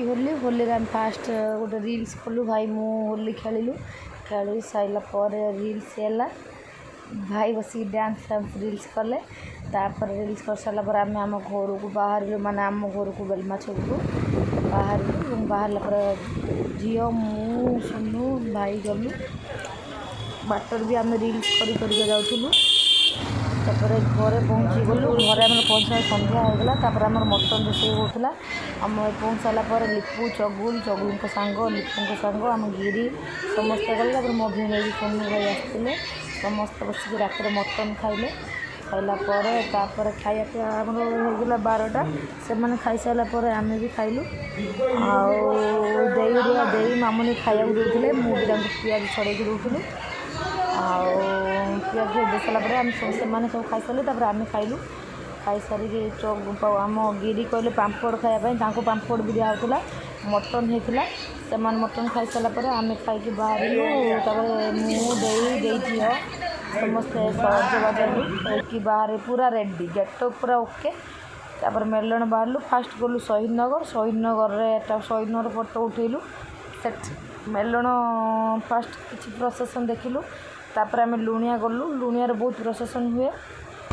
ହୋଲି। ହୋଲିରେ ଆମେ ଫାଷ୍ଟ ଗୋଟେ ରିଲ୍ସ କଲୁ। ଭାଇ, ମୁଁ ହୋଲି ଖେଳିଲୁ। ଖେଳି ସାରିଲା ପରେ ରିଲ୍ସ ହେଲା। ଭାଇ ବସିକି ଡ୍ୟାନ୍ସ ଫ୍ୟାନ୍ସ ରିଲ୍ସ କଲେ। ତାପରେ ରିଲ୍ସ କରିସାରିଲା ପରେ ଆମେ ଆମ ଘରକୁ ବାହାରିଲୁ, ମାନେ ଆମ ଘରକୁ, ବେଲମା ଛକକୁ ବାହାରିଲୁ ଏବଂ ବାହାରିଲା ପରେ ଝିଅ, ମୁଁ, ସୁନୁ ଭାଇ ଗଲୁ। ବାଟରେ ବି ଆମେ ରିଲ୍ସ କରି କରିକା ଯାଉଥିଲୁ। ତାପରେ ଘରେ ପହଞ୍ଚିଗଲୁ। ଘରେ ଆମର ପହଞ୍ଚିଲା, ସନ୍ଧ୍ୟା ହେଇଗଲା। ତାପରେ ଆମର ମଟନ୍ ରୋଷେଇ ହେଉଥିଲା। ଆମେ ପହଞ୍ଚି ସାରିଲା ପରେ ଲିପୁ, ଚଗୁଲ, ଚଗୁଲଙ୍କ ସାଙ୍ଗ, ଲିପୁଙ୍କ ସାଙ୍ଗ, ଆମ ଗିରି ସମସ୍ତେ ଗଲେ। ତାପରେ ମୋ ଭିଣେଇ ସୋନୁ ଭାଇ ଆସିଥିଲେ। ସମସ୍ତେ ବସିକି ରାତିରେ ମଟନ୍ ଖାଇଲେ। ଖାଇଲା ପରେ, ତାପରେ ଖାଇବା ପିଇବା ଆମର ହେଇଗଲା 12ଟା। ସେମାନେ ଖାଇସାରିଲା ପରେ ଆମେ ବି ଖାଇଲୁ। ଆଉ ଦେଇ ଦେଇ ମାମୁନି ଖାଇବାକୁ ଦେଉଥିଲେ, ମୁଁ ବି ତାଙ୍କୁ ପିଆଜ ଛଡ଼େଇକି ଦେଉଥିଲି। ଆଉ ପିଆଜ ଦେଇ ସାରିଲା ପରେ ଆମେ ସବୁ, ସେମାନେ ସବୁ ଖାଇସାରିଲେ, ତାପରେ ଆମେ ଖାଇଲୁ। ଖାଇସାରିକି ଆମ ଗିରି କହିଲେ ପାମ୍ପଡ଼ ଖାଇବା ପାଇଁ, ତାଙ୍କୁ ପାମ୍ପଡ଼ ବି ଦିଆହେଉଥିଲା। ମଟନ୍ ହେଇଥିଲା। ସେମାନେ ମଟନ୍ ଖାଇସାରିଲା ପରେ ଆମେ ଖାଇକି ବାହାରିଲୁ। ତାପରେ ମୁଁ, ଦେଇ, ଦେଇ ଝିଅ ସମସ୍ତେ ସଜବାଜ ହେଇକି ବାହାରେ ପୁରା ରେଡ଼ି, ଗେଟଅପ୍ ପୁରା ଓକେ। ତାପରେ ମେଲଣ ବାହାରିଲୁ। ଫାଷ୍ଟ ଗଲୁ ଶହୀଦନଗର। ଶହୀଦନଗରରେ ଶହୀଦନଗର ଫଟୋ ଉଠେଇଲୁ। ସେଠି ମେଲଣ ଫାଷ୍ଟ କିଛି ପ୍ରସେସନ୍ ଦେଖିଲୁ। ତାପରେ ଆମେ ଲୁଣିଆ ଗଲୁ। ଲୁଣିଆରେ ବହୁତ ପ୍ରସେସନ୍ ହୁଏ।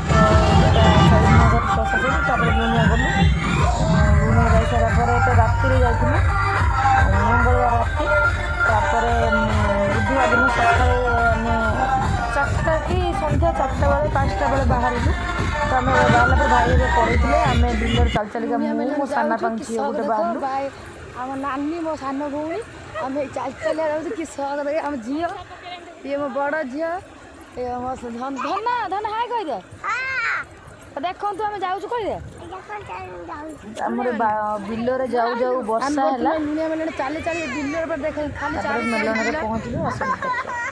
ତ ଏଇଟା ଶହୀଦନଗର ପ୍ରସେସନ୍। ତାପରେ ଲୁଣିଆ ଗଲୁ। ଲୁଣିଆ ଯାଇସାରିଲା ପରେ, ତ ରାତିରେ ଯାଇଥିଲୁ, ମଙ୍ଗଳବାର ରାତି। ତାପରେ ବୁଧବାର ଦିନ ସକାଳେ ଆମେ 4ଟା କି ସନ୍ଧ୍ୟା 4ଟା ବେଳେ, 5ଟା ବେଳେ ବାହାରିଲୁ। ତ ଆମେ ବାହାରିଲା ପରେ ଭାଇ ଏବେ ପଳେଇଥିଲେ। ଆମେ ବିଲରେ ଚାଲି ଚାଲିକା ମୁଁ, ମୋ ସାନାପାଙ୍କ ଝିଅ ଗୋଟେ ବାହାରିଲୁ। ଭାଇ, ଆମ ନାନୀ, ମୋ ସାନ ଭଉଣୀ, ଆମେ ଚାଲି ଚାଲି ଯାଉଛୁ। କି ସକ ଦେଖ! ଆମ ଝିଅ ଇଏ, ମୋ ବଡ଼ ଝିଅ ଇଏ, ମୋ ଧନ। ଧନ, ହାଇ କହିଦେ। ଦେଖନ୍ତୁ, ଆମେ ଯାଉଛୁ, କହିଦେ। ଆମର ବିଲରେ ଯାଉ ଯାଉ ବର୍ଷା ହେଲା। ଲୁଣିଆ ମେଲଣ ଚାଲି ଚାଲି ବିଲରେ ଦେଖ ଖାଲି ତାପରେ ମେଲଣରେ ପହଞ୍ଚିଲୁ। ଆସନ୍ତୁ ଦେଖିବା।